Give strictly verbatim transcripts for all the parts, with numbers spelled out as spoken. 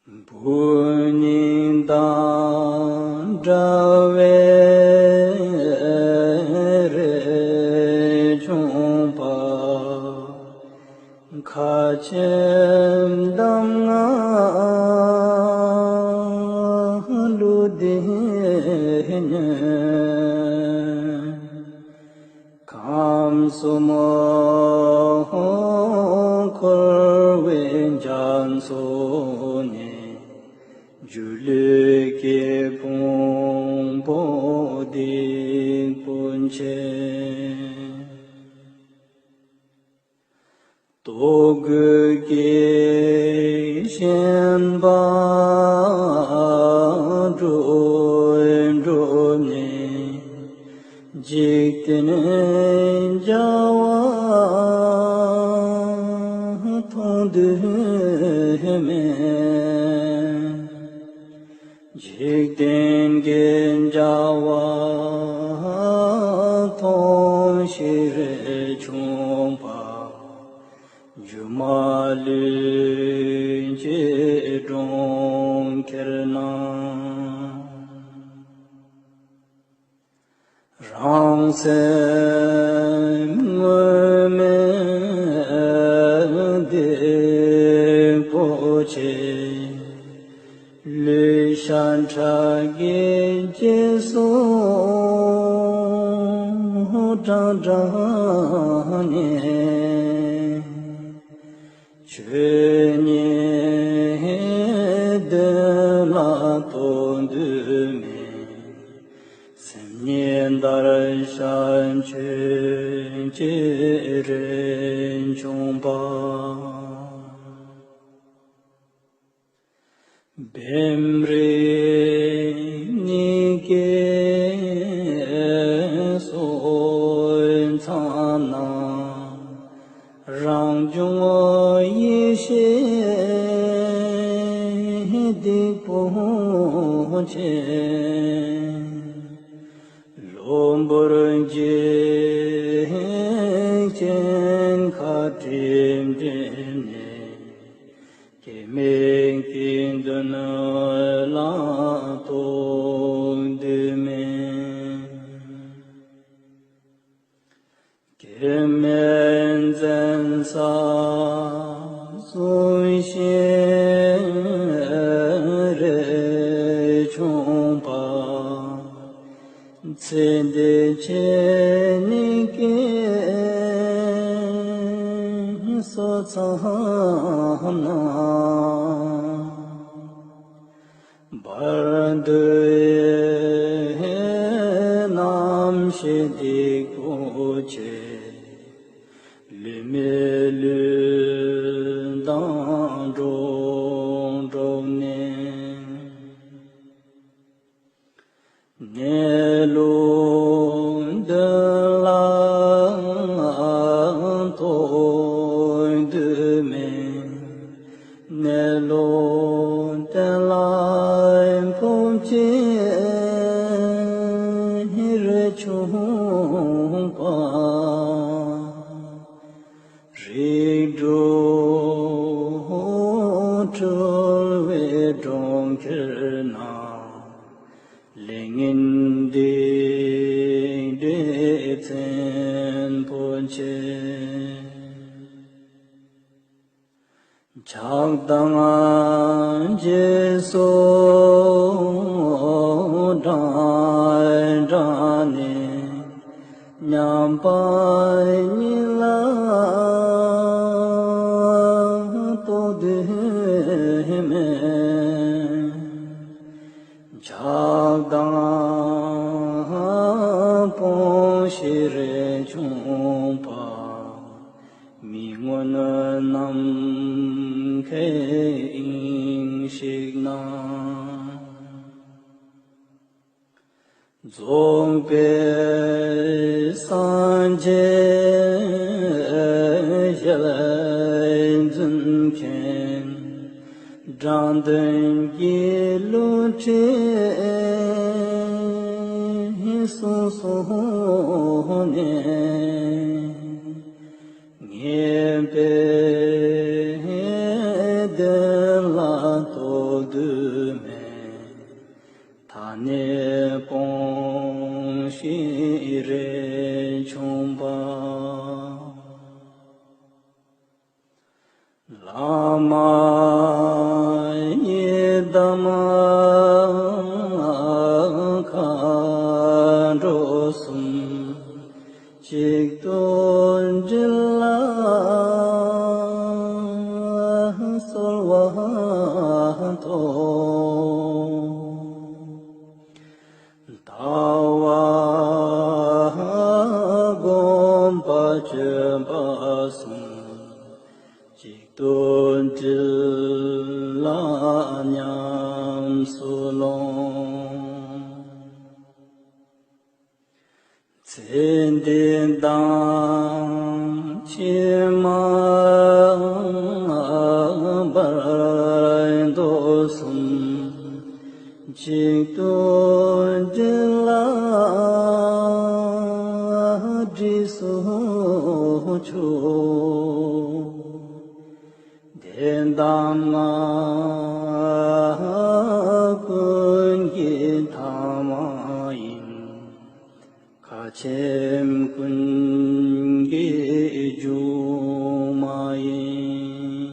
བུ་གཉིས་དང་འདྲ་བའི་རས་ཆུང་པ། ཁ་ཆེམས་གདམས་ངག་གླུ་འདི་ཉོན། ཁམས་གསུམ་འཁོར་བའི་རྒྱ་མཚོ་ནས། སྒྱུ་ལུས་ཀྱི་ཕུང་པོ་སྡིག་པོ་ཆེ། རྟོག་གེ་ཞེན་པ་སྒྲོ་སྒྲོ་ནས། འཇིག་རྟེན་བྱ་བ་མཐོང་འདོད་མེད། འཇིག་རྟེན་གྱི་བྱ་བ་མཐོང་ཕྱིར་ཆུང་པ། སྒྱུ་མ་ལུས་ཀྱི་གྲོང་ཁྱེར་ན། རང་སེམས་དངོས་མེད་སྡིག་པོ་ཆེ། ལུས་ཤ་ཁྲག་གི་རྗེས་སུ་འབྲང་འབྲང་ནས། ཆོས་ཉིད་དོན་ལ་རྟོག་འདོད་མེད། སེམས་ཉིད་འདར་ཤ་ཆོས་ཀྱི་རས་ཆུང་པ། བེམ་རིག་གཉིས་ཀའི་སོ་མཚམས་ན། རང་བྱུང་ཡེ་ཤེས་སྡིག་པོ་ཆེ། གློ་བུར་འཇིག་རྟེན་ཁ་བྲལ་འདྲེན་ནས། སྐྱེ་མེད་ཀྱི་དོན་ལ་རྟོག་འདོད་མེད། སྐྱེ་མེད་འཛིན་ས་གསུམ་ཤེས་རས་ཆུང་པ། ཚེ་འདི་ཕྱི་གཉིས་ཀའི་སོ་མཚམས་ན། བར་དོའི་རྣམ་ཤེས་སྡིག་པོ་ཆེ། ལུས་མེད་ལུས་དང་འགྲོགས་འགྲོགས་ནས། གནས་ལུགས་དོན་ལ་རྟོག་འདོད་མེད། གནས་ལུགས་གཏན་ལ་ཕབ་ཕྱིར་ཆུང་པ། རིགས་དྲུག་འཁྲུལ་བའི་གྲོང་ཁྱེར་ན། ལས་ངན་སྡིག་སྒྲིབ་ཚན་པོ་ཆེ། ཆགས་སྡང་རྗེས་སུ་འབྲང་འབྲང་ནས། མཉམ་པ་ཉིད་ལ་རྟོག་འདོད་མེད། ཆགས་སྡང་སྤོང་ཕྱིར་ཆུང་པ། མི་མངོན་ནམ་མཁའི་དབྱིངས་ཤིག་ན། རྫོགས་པའི་སངས་རྒྱས་ཞལ་འཛིན་མཁན། དྲང་དོན་གྱི་བློ་གྲོས་གསུངས་གསུངས་ནས། ངེས་པའི་དོན་ལ་རྟོག་རས་ཆུང་པ། བླ་མ་ཡི་དམ་མཁའ་འགྲོ་གསུམ། གཅིག་ཏུ་དྲིལ་ལ་གསོལ་བ་ཐོབ། ལྟ་བ་སྒོམ་པ་སྤྱོད་པ་གསུམ། གཅིག་ཏུ་དྲིལ་ལ་ཉམས་སུ་ལོངས། ཚེ་འདི་དང་ཕྱི་མ་བར་དོ་གསུམ། གཅིག་ཏུ་དྲིལ་ལ་འདྲིས་སུ་ཆུག། དེ་དག་ཀུན་གྱི་ཐ་མ་ཡིན། ཁ་ཆེམས་ཀུན་གྱི་སྒྱུ་མ་ཡིན།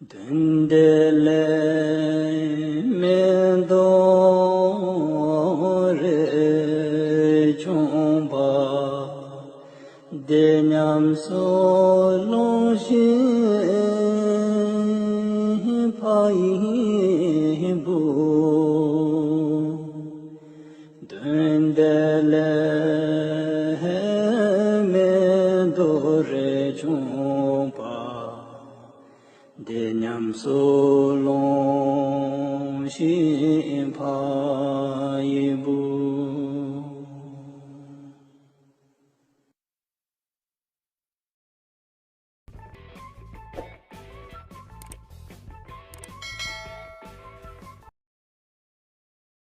བདུན་ཟླའི་ལས་མེད་རྡོ་རས་ཆུང་པ། དེ་ཉམས་སུ་ལོངས་ཤིང་ཕ་ཡི་བུ། བདུན་ཟླའི་ལས་མེད་རྡོ་རས་ཆུང་པ། དེ་ཉམས་སུ་ལོངས་ཤིང་ཕ་ཡི་བུ།